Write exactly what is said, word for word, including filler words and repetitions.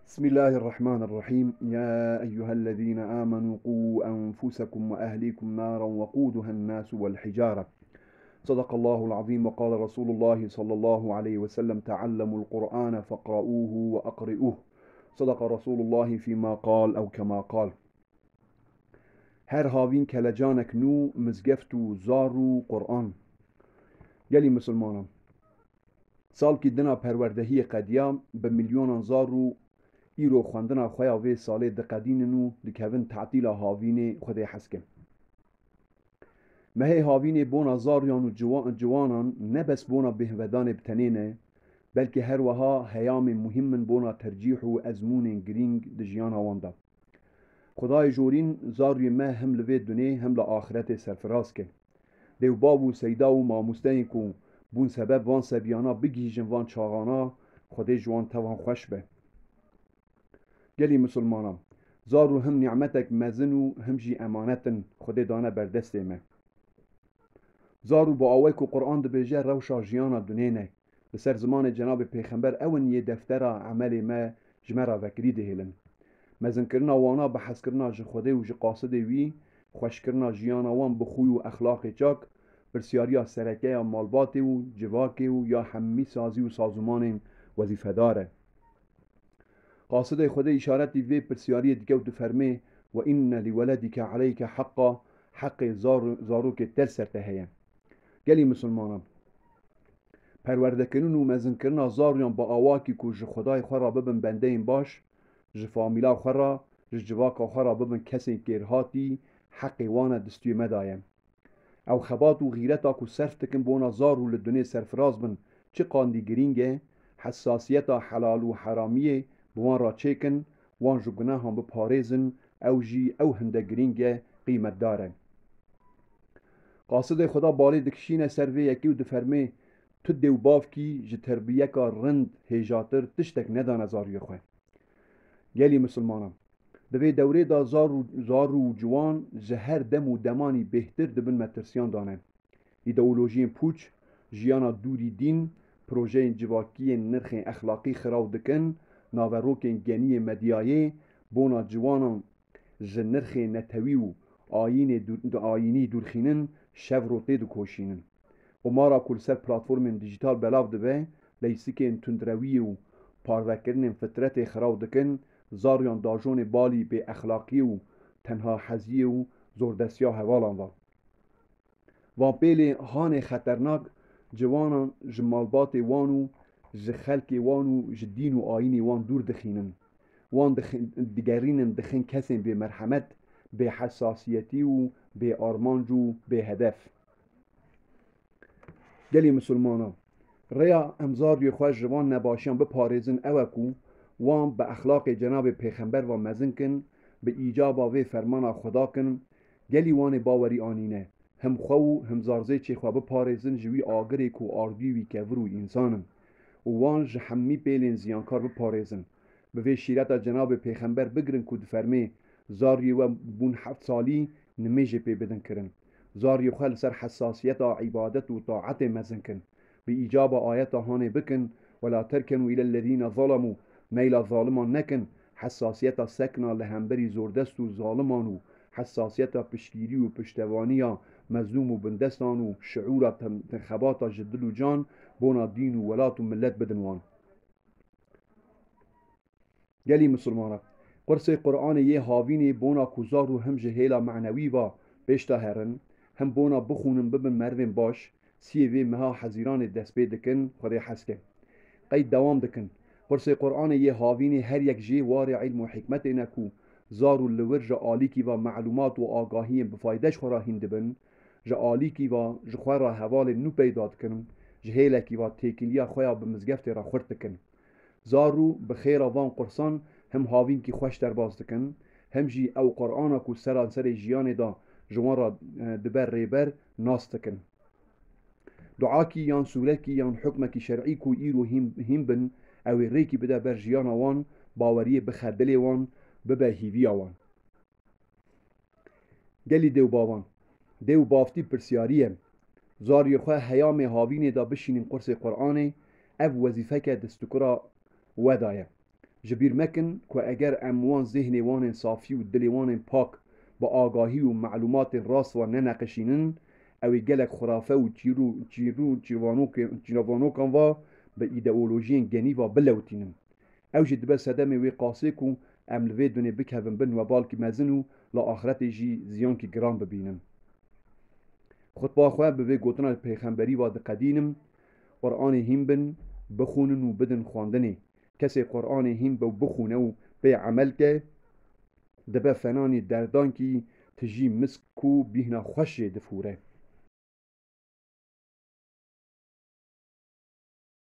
بسم الله الرحمن الرحيم. يا أيها الذين آمنوا قوا أنفسكم وأهليكم نارا وقودها الناس والحجارة. صدق الله العظيم وقال رسول الله صلى الله عليه وسلم: تعلموا القرآن فاقرؤوه وأقرئوه. صدق رسول الله فيما قال أو كما قال. Her havîn kelecanek nû, mizgeft û zar û Quran. Gelî misilmanan. Salkî dina perwerdehiyê qediya, bi milyonan zar û îro xwendina xwe ya vê salê diqedînin û dikevin tatîla havînê Xwedê hez ke. Mehê havînê bona zariyan û ciwa-, ciwanan ne bes bona bêhvedanê bi tenê ne, belkî her wiha heyamên muhîm in bona tercîh û ezmûnên girîng di jiyana wan de. Xwedayê jorîn zariyê me hem li vê dunê hem li axiretê serfiraz ke. Dêwbav û seyda û mamosteyên ku bûn sebeb van sebiyana bigihîjin van çaxana, Xwedê ji wan tevan xweş be. Gelî misilmanan, zar û him nîmetek mezin û him jî emanet in Xwedê dane ber destê me. Zar û bi awayek ku Quran dibêje rewşa jiyana dunê ne. Li ser zimanê Cenabê Pêxember ew in yê deftera emelê me ji me re vekirî dihêlin. Mezinkirina wana bi hezkirina ji Xwedê û ji qasidê wî, xweşkirina jiyana wan bi xûy û exlaqê çak, pirsyariya sereke ya malbatê û civakê û ya hemî sazî û sazûmanên wezîfedar e. Qasidê Xwedê îşaretî vê pirsyariyê dike û difermê: "Ve inne li weledike aleyke heqqa", heqê zar-, zarokê te li ser te heye. Gelî misilmanan, perwerdekirin û mezinkirina zariyan bi awakî ku ji Xwedayê xwe re bibin bendeyên baş, ji famîla xwe re, ji civaka xwe re bibin kesên kêrhatî, heqê wan e di stûyê me de ye. Ew xebat û xîreta ku serf dikin bona zar û li dunê serfiraz bin, çi qandî girîng e, hesasiyeta helal û heramiyê bi wan re çêkin, wan ji gunehan biparêzin, ew jî ew hinde girîng e, qîmetdar e. Qasidê Xweda balê dikişîne ser vê yekê û difermê: Tu dê û bavkî ji terbiyeka rind hêjatir tiştek nedane zariyê xwe. Gelî misilmanan, di vê dewrê de zar û, zar û ciwan ji her dem û demanî bêhtir di bin metirsiyan de ne. Îdeolojiyên pûç, jiyana dûrî dîn, projeyên civakiyên nirxên exlaqî xiraw dikin, naverokên geniyê medyayê bona ciwanan ji nirxê netewî û ayînê dû-, ayînî dûrxînin, şevro tê dikoşînin. Qumara ku li ser platformên dîjîtal belav dibe, leysikên tundrewiyê û parvekirinên fitretê xiraw dikin, zariyan dajonê balî bêexlaqiyê û tenhaheziyê û zordestiya hevalan ve. Van pêlê hanê xeternak ciwanan ji malbatê wan û ji xelkê wan û ji dîn û ayînê wan dûr dixînin. Wan dixin-, digerînin dixin kesên bêmerhemet, bêhesasiyetî û bêarmanc û bêhedef. Gelî misilmanan, rêya em zariyê xwe ji van nebaşiyan biparêzin ew e ku wan bi exlaqê Cenabê Pêxember ve mezin kin, bi îcaba vê fermana Xweda kin, gelî wan ê bawerî anîne, him xwe û him zarzêçê xwe biparêzin ji wî agirê ku ardûyê wî kevir û însan in û wan ji hemî pêlên ziyankar biparêzin. Bi vê şîreta Cenabê Pêxember bigirin ku difermê: "Zariyê we bûn heft salî, nimêjê pê bidin kirin. Zariyê xwe li ser hesasiyeta îbadet û taetê mezin kin. Bi îcaba ayeta hanê bikin: 'Wela terkenû îlellezîne zalemû', meyla zaliman nekin, hesasiyeta sekna li hemberî zordest û zaliman û hesasiyeta piştgîrî û piştevaniya mezlûm û bindestan û şiûra tem-, xebata ji dil û can bona dîn û welat û milet bidin wan." Gelî misilmanan, qursê Quranê yê havînê bona ku zar û him ji hêla manewî ve pêş de herin, him bona bixwînin bibin merivên baş, siyê vê meha Hezîranê dest pê dikin, Xwedê hez ke. Qeyd dewam dikin: Qursê Quranê yê havînê her yek jê warê îlm û hikmetê ne ku zar û li wir ji alîkî ve melûmat û agahiyên bifayde ji xwe re hîn dibin, ji alîkî ve ji xwe re hevalên nû peyda dikin, ji hêlekî ve têkiliya xwe ya bi mizgeftê re xurt dikin. Zar û bi xêra van qursan him havînkî xweş derbas dikin, him jî ew Qur'ana ku seranserê jiyanê de ji wan re, e, dibe rêber, nas dikin. Duakî yan sûrekî yan hukmekî şer'î ku îro hîn, hîn bin, ew ê rêkî bide ber jiyana wan, baweriyê bixe dilê wan, bibe hîviya wan. Gelî dê û bavan, dê û bavtî pirsiyarî ye. Zariyê xwe heyamê havînê de bişînin qursê Qur'anê, ev wezîfeke destûkura we de ye. Ji bîr mekin ku eger em wan zêhnê wan ên safî û dilê wan ên pak bi agahî û melûmatên rast ve neneqişînin, ew ê gelek xurafe û çîrû, çîrû, çîrvanokê-, çîravanokan ve bi îdeolojiyên genî ve bilewtînin. Ew jî dibe sedemê wê qasê ku em li vê dunê bikevin bin webalkî mezin û li axretê jî ziyankî giran bibînin. Xutba xwe bi vê gotina pêxemberî ve diqedînim, Quranê hîn bin, bixwînin û bidin xwendinê. Kesê Quranê hîn be û bixwîne û pê emel ke, dibe fenanî derdankî tijî misk ku bîhna xweş jê difûre.